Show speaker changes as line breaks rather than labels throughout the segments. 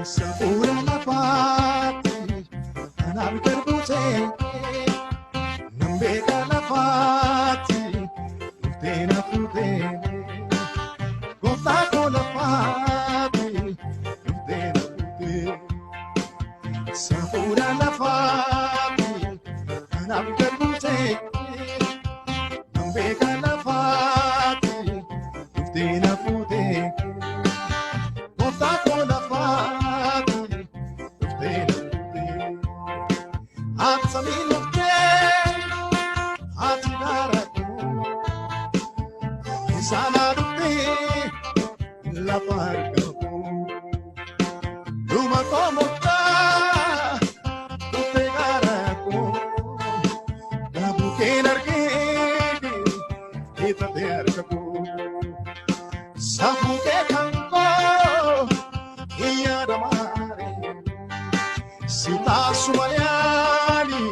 Safuura lafaati kanaaf garbutee nan beeka lafaati dhuftee na fuutee gooftaa koo lafaati dhuftee na fuutee safuura lafaati kanaaf garbutee nan beeka lafaati dhuftee na fuutee gooftaa koo lafaati dhuftee na fuutee Atami dhuftee ati gara koo Isana dhuftee lafa harka koo Dhuma koo murtaa dhuftee gara koo Dhabuu keen argee hiixatee harka koo Safuu kee kan koo hin yaadamaare Si taasuma yaali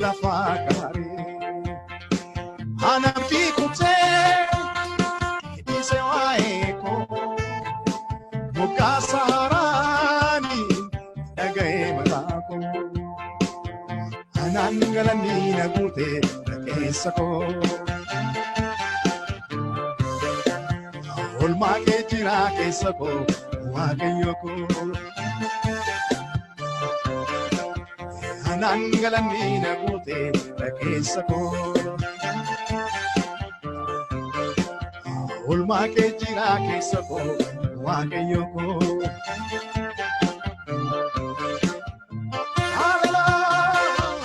lafa kaaree Anabdii kutee dhiise waa'ee koo moggaasa haaraani dhaga'ee mataa koo Anaan galanii na guute keessa koo Oolmaa kee jira keessa koo Waaqayyo koo Anaan galanii na guute keessa koo Oolmaa kee jira keessa koo Waaqayyo koo. Hallelujah.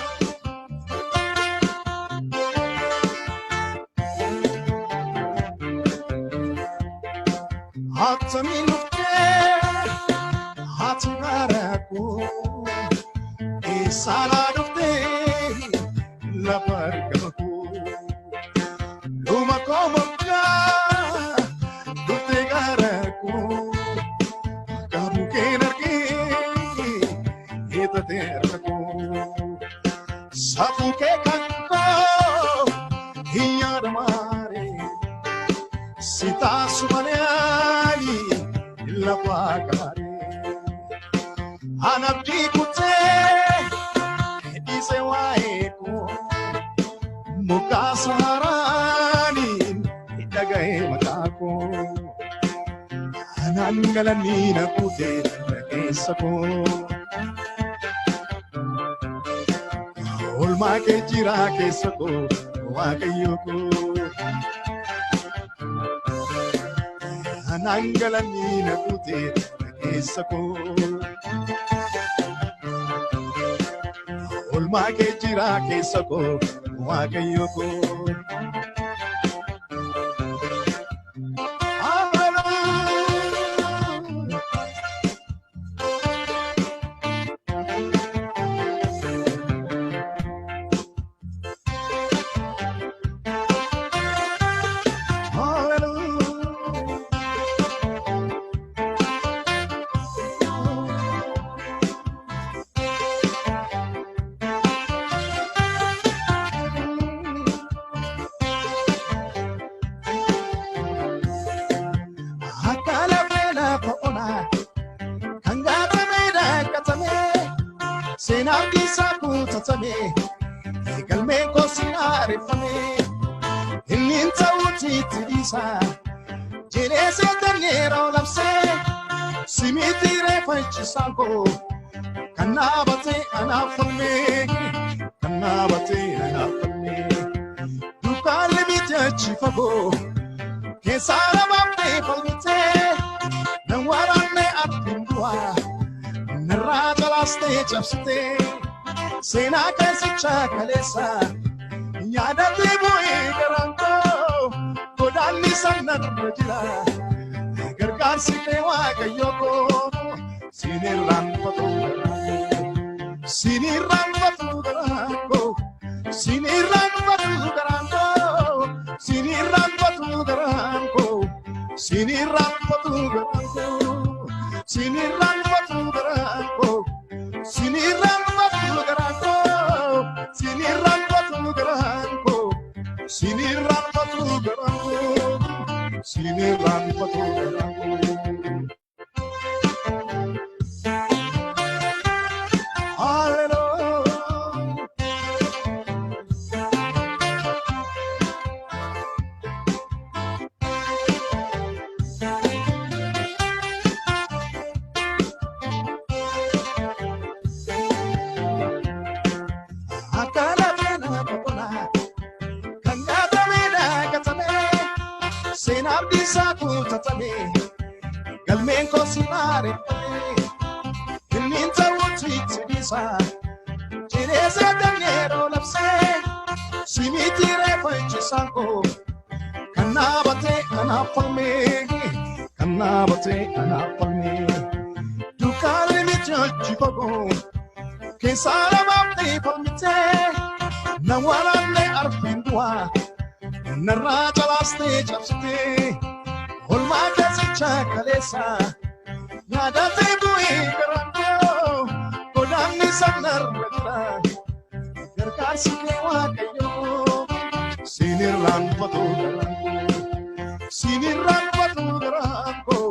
Attamiin dhuftee ati gara koo eessaalaa dhuftee lafa argama koo dhuma koo moggaa dhuftee gara koo qabu keen argee hiixatee harka koo safuu kee kan koo hin yaadamaare si taasuma yaali lafa kaaree anabdii kutee dhiise waa'ee koo moggaasa haaraani dhaga'ee mataa koo anaan galanii na guute keessa koo Oolmaa kee jira keessa koo Waaqayyo koo Anaan galanii na guute keessa koo Oolmaa kee jira keessa koo Waaqayyo koo Hallelujah. Hallelujah. Akka lafee lafa onaa kan gaatamee daakkatamee seenaan isaa kutatame galmeen koo sinaareffame inni ta'uuti itti dhiisa jedhee seetan yeroo labsee simiti reeffachisaan koo kan dhaabatee anaaf falmee kan dhaabatee anaaf falmee dukkaanni miti achi fagoo keessaa namaaf falmitee nan waraanne argin du'aa narraa jalaastee cabsitee seenaa keessicha kaleessa yaadatti bu'ee garaan koo godaanni sanarra jira gargaarsi kee Waaqayyo koo sin irraanfatu sin irraanfatu garaan koo sin irraanfatu garaan koo sin irraanfatu garaan koo sin irraanfatu garaan koo sin irraanfatu garaan koo sin irraanfatu garaan koo sin irraanfatu garaan koo sin irraanfatu garaan koo sin irraanfatu garaan koo. Abdiisaa guutatame galmeen koo sinaareffame inni ta'uutti itti dhiisa jireessa dandeeroo labsee simiitii reefa ichisaan koo kan dhaabatee kanaaf falmee kan dhaabatee kanaaf falmee dukkaanni miti hojii koo keessaa namaaf ta'e falmitee na waraanne arfiin du'aa narraa calaastee cabsitee olmaa keessicha kaleessa yaadatee bu'ee garaan koo godaanni sanarra jira gargaarsi kee Waaqayyoo sinirraanfatu garaan koo sinirraanfatu garaan koo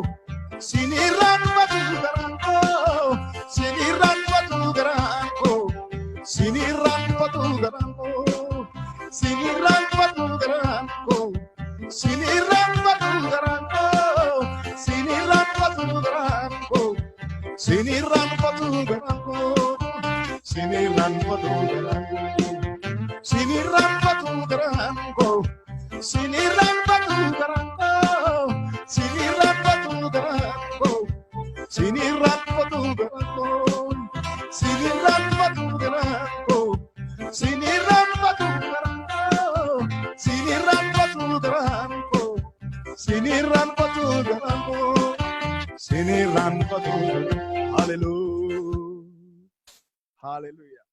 sinirraanfatu garaan koo sinirraanfatu garaan koo sinirraanfatu garaan koo sinirraanfatu garaan koo sinirraanfatu garaan koo sinirraanfatu garaan koo sinirraanfatu garaan koo sinirraanfatu garaan koo sinirraanfatu garaan koo sinirraanfatu garaan koo sinirraanfatu garaan koo sinirraanfatu garaan koo sinirraanfatu garaan koo sinirraanfatu garaan koo sinirraanfatu garaan koo sinirraanfatu garaan koo sinirraanfatu. Hallelujah, hallelujah.